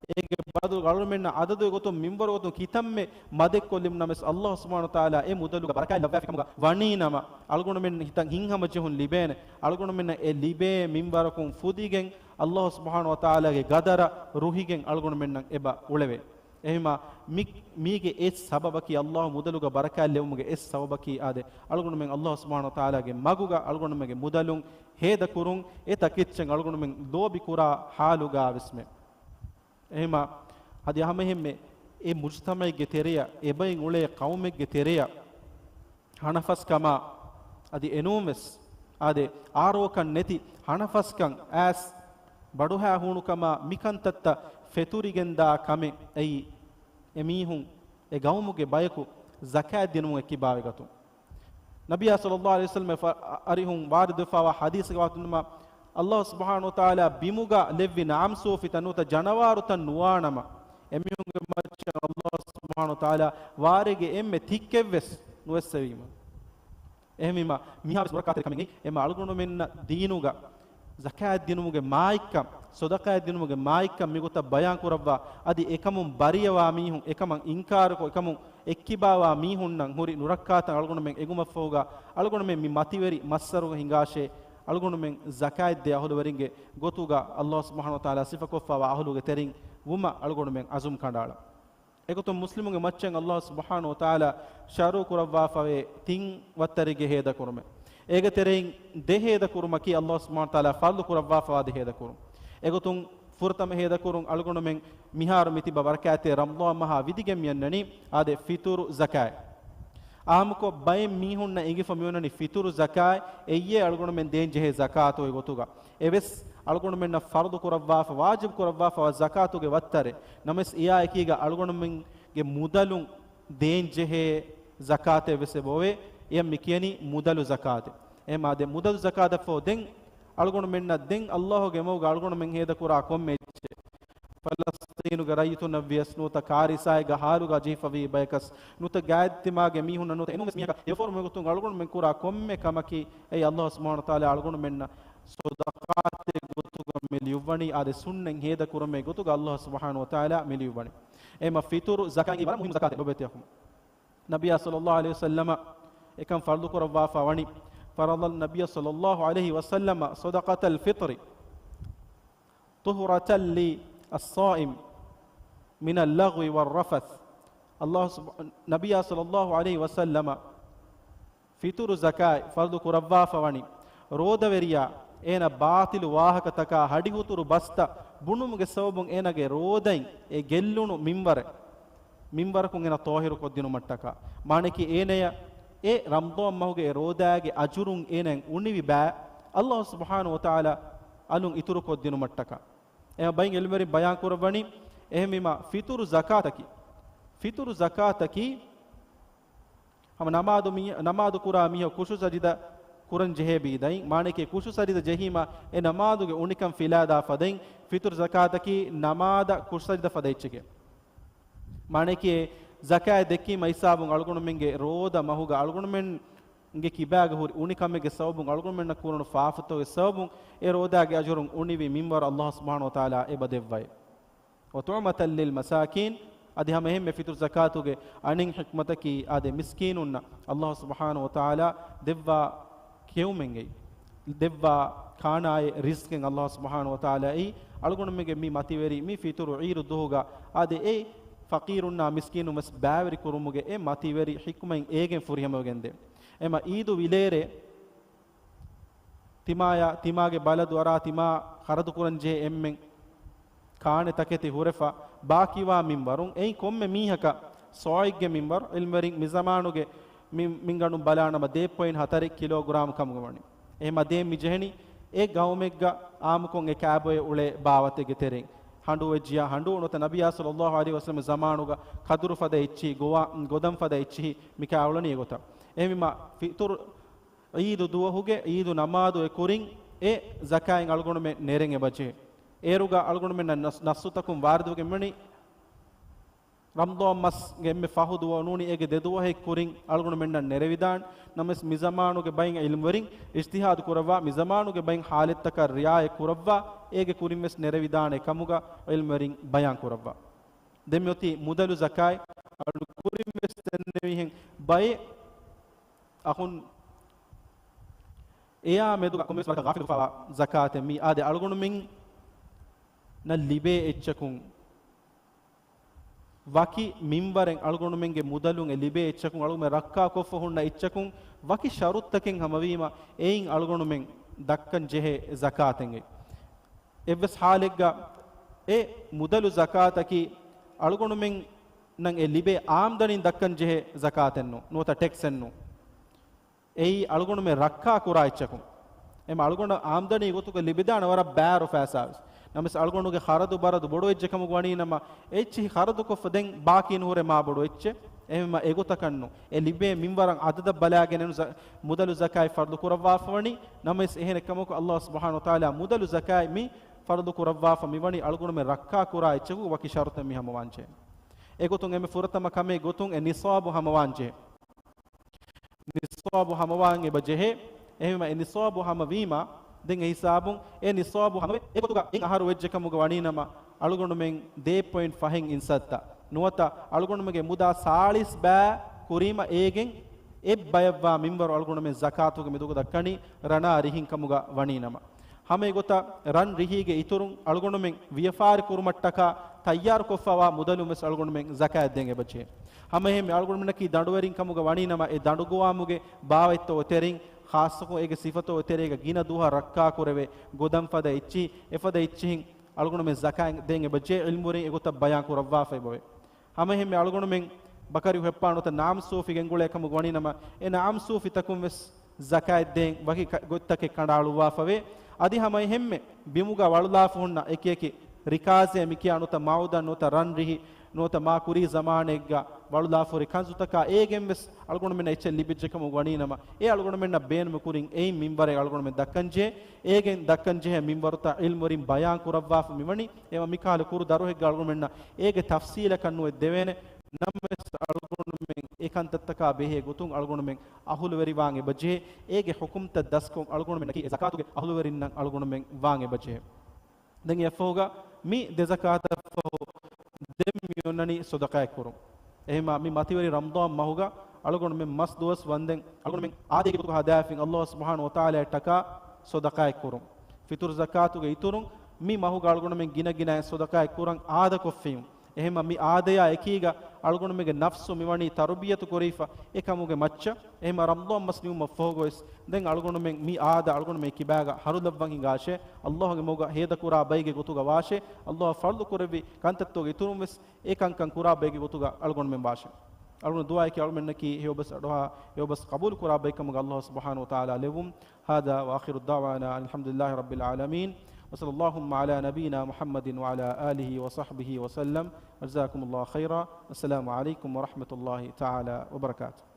އޭގެ ބަދަލުގަ އަޅުގަނޑުމެންނަށް ޢަދަދު އެގޮތުން މިންވަރު އެގޮތުން ކިތަންމެ މަދެއްކޮށްލިބުނަމަވެސް، އައްލާހު ސުބްޙާނަހު ވަތަޢާލާ އެ މުދަލުގަ ބަރަކާތް ލައްވާފި ކަމުގަ ވަނީ ނަމަ، އަޅުގަނޑުމެން ހިތަށް ހިތްހަމަޖެހުން ލިބޭނެ. އަޅުގަނޑުމެންނަށް އެ ލިބޭ މިންވަރަކުން ފުދިގެން، ﷲ ސުބްޙާނަހޫ ވަތަޢާލާގެ ގަދަރަށް ރުހިގެން އަޅުގަނޑުމެންނަށް އެބަ އުޅެވޭ. އެހެންވީމާ، މި-، މީގެ އެއް ސަބަބަކީ، ﷲ މުދަލުގަ ބަރަކާތް ލެއްވުމުގެ އެއް ސަބަބަކީ، އާދެ، އަޅުގަނޑުމެން ﷲ ސުބްޙާނަހޫ ވަތަޢާލާގެ މަގުގަ އަޅުގަނޑުމެންގެ މުދަލުން ހޭދަކުރުން، އެ ތަކެއްޗެއް އަޅުގަނޑުމެން ލޯބި ކުރާ ޙާލުގަ ވެސްމެ. އެހެންވީމާ، އަދި ހަމައެހެންމެ އެ މުޖްތަމަޢެއްގެ ތެރެއަށް، އެބައިން އުޅޭ ޤައުމެއްގެ ތެރެއަށް، ހަނަފަސްކަމާ އަދި އެނޫންވެސް އާދެ، އާރޯކަން ނެތި ހަނަފަސްކަން އައިސް ބަޑުހައި ހޫނުކަމާ މިކަންތައްތައް ފެތުރިގެންދާ ކަމެއް އެއީ، އެމީހުން އެ ގައުމުގެ ބަޔަކު ޒަކާތް ދިނުމުން އެއްކިބާވެގަތުން. ނަބިއްޔާ ޞައްލައްލާހު ޢަލައިހި ވަސައްލަމަ ފަ-، އަރިހުން ވާރިދުވެފައިވާ ޙަދީޘެއްގަ ވާހަކަ ދަންނަވަން، ﷲ ސުބްޙާނަހޫ ވަތަޢާލާ ބިމުގަ ލެއްވި ނަޢަމް ސޫފިތައް ނުވަތަ ޖަނަވާރުތައް ނުވާނަމަ، އެމީހުންގެ މައްޗަށް ﷲ ސުބްޙާނަހޫ ވަތަޢާލާ ވާރޭގެ އެންމެ ތިއްކެއްވެސް ނުއެއްސެވީމަ. އެހެންވީމަ، މިހާވެސް ނުރައްކާތެރި ކަމެއް ނެތް. އެމަ އަޅުގަނޑުމެންނަށް ދީނުގަ ޒަކާތް ދިނުމުގެ މާތްކަން، ޞަދަޤާތް ދިނުމުގެ މާތްކަން މިގޮތަށް ބަޔާން ކުރައްވާ، އަދި އެކަމުން ބަރީއަވާ މީހުން، އެކަމަށް އިންކާރުކޮށް، އެކަމުން އެއްކިބާވާ މީހުންނަށް ހުރި ނުރައްކާތައް އަޅުގަނޑުމެން އެނގުމަށްފަހުގަ، އަޅުގަނޑުމެން މި މަތިވެރި މައްސަރުގަ ހިނގާށޭ، އަޅުގަނޑުމެން ޒަކާތް ދޭ އަހުލުވެރިންގެ ގޮތުގަ ﷲ ސުބްޙާނަހޫ ވަތަޢާލާ ސިފަކޮށްފައިވާ އަހުލުގެ ތެރެއިން ވުމަށް އަޅުގަނޑުމެން ޢަޒުމް ކަނޑައަޅަން. އެގޮތުން މުސްލިމުންގެ މައްޗަށް ﷲ ސުބްޙާނަހޫ ވަތަޢާލާ ޝަރުޢު ކުރައްވާފަވޭ ތިން ވައްތަރެއްގެ ހޭދަކުރުމެއް. އޭގެ ތެރެއިން ދެ ހޭދަކުރުމަކީ ﷲ ސުބްޙާނަހޫ ވަތަޢާލާ ފަރުޟު ކުރައްވާފަވާ ދެ ހޭދަކުރުން. އެގޮތުން ފުރަތަމަ ހޭދަކުރުން އަޅުގަނޑުމެން މިހާރު މިތިބަ ބަރަކާތްތެރި ރަމަޟާން މަހާ ވިދިގެން މިއަންނަނީ އާދެ ފިތުރު ޒަކާތް. އާއްމުކޮށް ބައެއް މީހުންނަށް އެނގިފަ މިއޮންނަނީ ފިތުރު ޒަކާތް އެއްޔޭ އަޅުގަނޑުމެން ދޭން ޖެހޭ ޒަކާތުގެ ގޮތުގަ. އެވެސް އަޅުގަނޑުމެންނަށް ފަރުޟު ކުރައްވާފަ، ވާޖިބު ކުރައްވާފަވާ ޒަކާތުގެ ވައްތަރެއް. ނަމަވެސް އެއާ އެކީގަ އަޅުގަނޑުމެންގެ މުދަލުން ދޭން ޖެހޭ ޒަކާތެއް ވެސް އެބައޮވޭ. އެޔަށް މި ކިޔަނީ މުދަލު ޒަކާތެއް. އެހެންވީމާ އާދެ މުދަލު ޒަކާތަށްފަހު ދެން އަޅުގަނޑުމެންނަށް ދެން ﷲގެ މަގުގަ އަޅުގަނޑުމެން ހޭދަކުރާ ކޮންމެ އެއްޗެއް، ފަލަސްޠީނުގެ ރައްޔިތުންނަށް ވިޔަސް ނުވަތަ ކާރިސާއެއްގަ ހާލުގަ ޖެހިފަވީ ބަޔަކަސް ނުވަތަ ގާތްތިމާގެ މީހުންނަށް ނުވަތަ އެނޫންވެސް މީހަކަށް އެއަށް ވަރު މިގޮތުން އަޅުގަނޑުމެން ކުރާ ކޮންމެ ކަމަކީ އެއީ ﷲ ސުބްޙާނަހޫ ވަތަޢާލާ އަޅުގަނޑުމެންނަށް ޞަދަޤާތެއް ގޮތުގަ މި ލިޔުއްވަނީ، އާދެ ސުންނަތް ހޭދަ ކުރުމެއް ގޮތުގަ ﷲ ސުބްޙާނަހޫ ވަތަޢާލާ މި ލިޔުއްވަނީ. އެހެންވީމާ ފިތުރު ޒަކާތް ވަރަށް މުހިއްމު ޒަކާތެއް ލޮބުވެތި އަޚުން. ނަބިއްޔާ ޞައްލައްލާހު ޢަލައިހި ވަސައްލަމަ އެކަން ފަރުޟު ކުރައްވާފަ ވަނީ، فَرَضَ النَّبِيُّ صَلَّى اللَّهُ عَلَيْهِ وَسَلَّمَ صَدَقَةَ الْفِطْرِ طُهْرَةً لِلصَّائِمِ مِنَ اللَّغْوِ وَالرَّفَثِ. ﷲ ސުބް-، ނަބިއްޔާ ޞައްލައްލާހު ޢަލައިހި ވަސައްލަމަ ފިތުރު ޒަކާތް ފަރުޟު ކުރައްވާފަ ވަނީ، ރޯދަވެރިޔާ އޭނަ ބާޠިލު ވާހަކަތަކާ ހަޑިހުތުރު ބަސްތައް ބުނުމުގެ ސަބަބުން އޭނަގެ ރޯދައިން އެ ގެއްލުނު މިންވަރެއް، މިންވަރަކުން އޭނަ ޠާހިރު ކޮށްދިނުމަށްޓަކާ، މާނައަކީ އޭނަޔަށް އެ ރަމަޟާން މަހުގެ އެ ރޯދާގެ އަޖުރުން އޭނައަށް އުނިވި ބައި ﷲ ސުބްޙާނަހޫ ވަތަޢާލާ އަލުން އިތުރު ކޮށްދިނުމަށްޓަކާ. އެ ބައިން ޢިލްމުވެރިން ބަޔާން ކުރައްވަނީ، އެހެންވީމާ ފިތުރު ޒަކާތަކީ، ފިތުރު ޒަކާތަކީ ހަމަ ނަމާދު މީ-، ނަމާދު ކުރާ މީހަކު ޚުޝޫ ސަޖިދަ ކުރަން ޖެހޭ ބީދައިން، މާނައަކީ ޚުޝޫ ސަޖިދަ ޖެހީމަ އެ ނަމާދުގެ އުނިކަން ފިލާދާ ފަދައިން، ފިތުރު ޒަކާތަކީ ނަމާދަށް ޚުޝޫ ސަޖިދަ ފަދަ އެއްޗެކޭ. މާނައަކީ ޒަކާތް ދެއްކީމަ ހިސާބުން އަޅުގަނޑުމެންގެ ރޯދަ މަހުގަ އަޅުގަނޑުމެންގެ ކިބާގަ ހުރި އުނިކަމެއްގެ ސަބަބުން އަޅުގަނޑުމެންނަށް ކުރުނު ފާފަތަކުގެ ސަބަބުން އެ ރޯދާގެ އަޖުރުން އުނިވި މިންވަރު ﷲ ސުބްޙާނަހޫ ވަތަޢާލާ އެބަ ދެއްވައޭ. وَطُعْمَةً لِلْمَسَاكِينِ، އަދި ހަމައެހެންމެ ފިތުރު ޒަކާތުގެ އަނެއް ޙިކްމަތަކީ އާދެ މިސްކީނުންނަށް ﷲ ސުބްޙާނަހޫ ވަތަޢާލާ ދެއްވާ ކެއުމެއްގައި، ދެއްވާ ކާނާއެއް ރިޒްޤެއް ﷲ ސުބްޙާނަހޫ ވަތަޢާލާ އެއީ އަޅުގަނޑުމެންގެ މި މަތިވެރި މި ފިތުރު ޢީދު ދުވަހުގަ އާދެ އެ ފަޤީރުންނާ މިސްކީނުން ވެސް ބައިވެރި ކުރުމުގެ އެ މަތިވެރި ޙިކްމަތް އޭގެން ފުރިހަމަވެގެންދޭ. އެމަ ޢީދު ވިލޭރޭ ތިމާޔާ، ތިމާގެ ބަލަދު އަރާ ތިމާ ޚަރަދު ކުރަން ޖެހޭ އެންމެން ކާނެ ތަކެތި ހުރެފަ ބާކީވާ މިންވަރުން އެއިން ކޮންމެ މީހަކަށް ސާޢެއްގެ މިންވަރު ޢިލްމުވެރިން މިޒަމާނުގެ މި-، މިންގަނޑުން ބަލާނަމަ ދޭއް ޕޮއިންޓް ހަތަރެއް ކިލޯގްރާމް ކަމުގަ ވަނީ. އެހެމަ ދޭން މި ޖެހެނީ އެ ގައުމެއްގަ އާއްމުކޮށް އެ ކާބޮއެ އުޅޭ ބާވަތެއްގެ ތެރެއިން. ހަނޑޫ ވެއްޖިޔާ ހަނޑޫ ނުވަތަ ނަބިއްޔާ ޞައްލައްލާހު ޢަލައިހި ވަސައްލަމް ޒަމާނުގަ ކަދުރު ފަދަ އެއްޗިހި ގޮވާ-، ގޮދަން ފަދަ އެއްޗިހި މި ކާ އުޅަނީ އެގޮތަށް. އެހެންވީމަ ފިތުރު ޢީދު ދުވަހުގެ ޢީދު ނަމާދު އެ ކުރިން އެ ޒަކާތް އަޅުގަނޑުމެން ނެރެން އެބަޖެހޭ. އޭރުގަ އަޅުގަނޑުމެންނަށް ނަސް-، ނައްޞުތަކުން ވާރިދުވެގެން މިވަނީ ރަމަޟާން މަސްގެ އެންމެ ފަހު ދުވަހު ނޫނީ އޭގެ ދެ ދުވަހެއް ކުރިން އަޅުގަނޑުމެންނަށް ނެރެވިދާނެ. ނަމަވެސް މި ޒަމާނުގެ ބައިން ޢިލްމުވެރިން އިޖްތިހާދު ކުރައްވާ، މި ޒަމާނުގެ ބައިން ޙާލަތްތަކަށް ރިޢާޔަތް ކުރައްވާ، އޭގެ ކުރިން ވެސް ނެރެވިދާނެ ކަމުގަ ޢިލްމުވެރިން ބަޔާން ކުރައްވާ. ދެން މިއޮތީ މުދަލު ޒަކާތް. އަޅު ކުރިން ވެސް ދެންނެވިހެން ބައެއް އަޚުން އެއާ މެދުގަ ކޮންމެވެސް ވަރަކަށް ޣާފިލުވެފައިވާ ޒަކާތެއް މީ. އާދެ، އަޅުގަނޑުމެން ނަށް ލިބޭ އެއްޗަކުން، ވަކި މިންވަރެއް އަޅުގަނޑުމެންގެ މުދަލުން އެ ލިބޭ އެއްޗަކުން، އަޅުގަނޑުމެން ރައްކާކޮށްފަ ހުންނަ އެއްޗަކުން، ވަކި ޝަރުތަކެއް ހަމަވީމަ، އެއިން އަޅުގަނޑުމެން ދައްކަން ޖެހޭ ޒަކާތެއްގެ. އެއްވެސް ހާލެއްގަ އެ މުދަލު ޒަކާތަކީ އަޅުގަނޑުމެންނަށް އެ ލިބޭ އާމްދަނީން ދައްކަން ޖެހޭ ޒަކާތެއްނޫ، ނުވަތަ ޓެކްސެއްނޫ. އެއީ އަޅުގަނޑުމެން ރައްކާ ކުރާ އެއްޗަކުން. އެމަ އަޅުގަނޑަށް އާމްދަނީ ގޮތުގަ ލިބިދާނެ ވަރަށް ބާރު ފައިސާވެސް. ނަމަވެސް އަޅުގަނޑުގެ ޚަރަދު ބަރަދު ބޮޑު އެއްޗެއް ކަމުގަ ވަނީ ނަމަ، އެއްޗިހި ޚަރަދުކޮށްފަ ދެން ބާކީ ނުހުރޭ މާ ބޮޑު އެއްޗެއް. އެހެންވީމަ އެގޮތަކަށްނު. އެ ލިބޭ މިންވަރަށް އަދަދަށް ބަލާގެނެއްނު ޒަ-، މުދަލު ޒަކާތް ފަރުޟު ކުރައްވާފަވަނީ. ނަމަވެސް އެހެނެއް ކަމަކު، ﷲ ސުބްޙާނަހޫ ވަތަޢާލާ މުދަލު ޒަކާތް މި ފަރުޟު ކުރައްވާފަ މިވަނީ އަޅުގަނޑުމެން ރައްކާ ކުރާ އެއްޗަކު ވަކި ޝަރުތެއް މި ހަމަވާންޖެހޭ. އެގޮތުން އެންމެ ފުރަތަމަ ކަމެއް ގޮތުން އެ ނިޞާބު ހަމަވާންޖެހޭ. ނިޞާބު ހަމަވާން އެބަ ޖެހޭ. އެހެންވީމަ އެ ނިޞާބު ހަމަވީމަ، ދެން އެ ހިސާބުން އެ ނިޞާބު ހަމަވެ، އެގޮތުގަ އެއް އަހަރު ވެއްޖެ ކަމުގަ ވަނީ ނަމަ، އަޅުގަނޑުމެން ދޭއް ޕޮއިންޓް ފަހެއް އިންސައްތަ ނުވަތަ އަޅުގަނޑުމެންގެ މުދާ ސާޅީސް ބައި ކުރީމަ، އޭގެން އެއް ބަޔަށްވާ މިންވަރު އަޅުގަނޑުމެން ޒަކާތުގެ މެދުގަ ދައްކަނީ ރަނާ ރިހިން ކަމުގަ ވަނީ ނަމަ. ހަމައެގޮތަށް ރަން ރިހީގެ އިތުރުން އަޅުގަނޑުމެން ވިޔަފާރި ކުރުމަށްޓަކާ ތައްޔާރުކޮށްފަވާ މުދަލުން ވެސް އަޅުގަނޑުމެން ޒަކާތް ދޭން އެބަޖެހޭ. ހަމައެހެންމެ އަޅުގަނޑުމެންނަކީ ދަނޑުވެރިން ކަމުގަ ވަނީ ނަމަ، އެ ދަނޑުގަވާމުގެ ބާވަތްތައް އޮތެރިން، ޚާއްޞަކޮށް އޭގެ ސިފަތައް އޮތެރޭގަ ގިނަ ދުވަހަށް ރައްކާކުރެވޭ ގޮދަން ފަދަ އެއްޗިހި، އެފަދަ އެއްޗިހިން އަޅުގަނޑުމެން ޒަކާތް ދޭން އެބަޖެހޭ، ޢިލްމުވެރިން އެގޮތަށް ބަޔާން ކުރައްވާފައި ބޮވޭ. ހަމައެހެންމެ އަޅުގަނޑުމެން ބަކަރި ހުއްޕާނުތަ ނާމް ސޫފި ގެންގުޅޭ ކަމުގަ ވަނީ ނަމަ، އެ ނާމް ސޫފިތަކުން ވެސް ޒަކާތް ދޭން ވަކި ކަ-، ގޮތްތަކެއް ކަނޑައަޅުއްވާފަވޭ. އަދި ހަމައެހެންމެ ބިމުގަ ވަޅުލާފަ ހުންނަ އެކިއެކި ރިކާޒޭ މިކިޔާ ނުވަތަ މައުދަން ނުވަތަ ރަން ރިހި ނުވަތަ މާ ކުރީ ޒަމާނެއްގަ ވަޅުލާފަ ހުރި ކަންޒުތަކާ އޭގެން ވެސް އަޅުގަނޑުމެންނަށް އެއްޗެއް ލިބިއްޖެ ކަމުގަ ވަނީ ނަމަ، އެ އަޅުގަނޑުމެންނަށް ބޭނުމެއް ކުރިން އެއިން މިންވަރެއް އަޅުގަނޑުމެން ދައްކަންޖެހޭ. އޭގެން ދައްކަންޖެހޭ މިންވަރުތައް ޢިލްމުވެރިން ބަޔާން ކުރައްވާފަ މިވަނީ. އެމަ މިކަހަލަ ކުރު ދަރުހެއްގަ އަޅުގަނޑުމެންނަށް އޭގެ ތަފްސީލަކަށް ނުވެ ދެވޭނެ. ނަމަވެސް އަޅުގަނޑުމެން އެ ކަންތައްތަކާ ބެހޭ ގޮތުން އަޅުގަނޑުމެން އަހުލުވެރިވާން އެބަޖެހޭ. އޭގެ ޙުކުމްތައް ދަސްކޮށް އަޅުގަނޑުމެންނަކީ އެ ޒަކާތުގެ އަހުލުވެރިންނަށް އަޅުގަނޑުމެން ވާން އެބަޖެހޭ. ދެން އެއަށްފަހުގަ މި ދެ ޒަކާތަށްފަހު ދެން މި އޮންނަނީ ޞަދަޤާތް ކުރުން. އެހެންމާ މި މަތިވެރި ރަމަޟާން މަހުގަ އަޅުގަނޑުމެން މަސް ދުވަސް ވަންދެން އަޅުގަނޑުމެން އާދައިގެ ގޮތުގަ ހަދާފިން ﷲ ސުބްޙާނަހޫ ވަތަޢާލާއަށްޓަކާ ޞަދަޤާތް ކުރުން. ފިޠުރު ޒަކާތުގެ އިތުރުން މި މަހުގަ އަޅުގަނޑުމެން ގިނަ ގިނައިން ޞަދަޤާތް ކުރަން އާދަކޮށްފިއުން. އެހެންމާ މި އާދަޔާ އެކީގަ އަޅުގަނޑުމެންގެ ނަފްސު މިވަނީ ތަރުބިޔަތު ކުރެވިފަ އެ ކަމުގެ މައްޗަށް. އެހެންމާ ރަމަޟާން މަސް ނިމުމަށްފަހުގަވެސް ދެން އަޅުގަނޑުމެން މި އާދަ އަޅުގަނޑުމެން ކިބާގަ ހަރުލައްވަން ހިނގާށޭ. ﷲގެ މަގުގަ ހޭދަކުރާ ބައެއްގެ ގޮތުގަ ވާށޭ. ﷲ ފަރުޟު ކުރެއްވި ކަންތައްތަކުގެ އިތުރުން ވެސް އެ ކަންކަން ކުރާ ބައެއްގެ ގޮތުގަ އަޅުގަނޑުމެން ވާށޭ. އަޅުގަނޑު ދުޢާއަކީ އަޅުމެންނަކީ ހެޔޮބަސް އަޑުއަހާ ހެޔޮބަސް ޤަބޫލު ކުރާ ބައެއްކަމުގަ ﷲ ސުބްޙާނަހޫ ވަތަޢާލާ ލެއްވުން. هذا وآخر دعوانا أن الحمد لله رب العالمين، وصلى اللهم على نبينا محمد وعلى آله وصحبه وسلم. وجزاكم الله خيرا. السلام عليكم ورحمة الله تعالى وبركاته.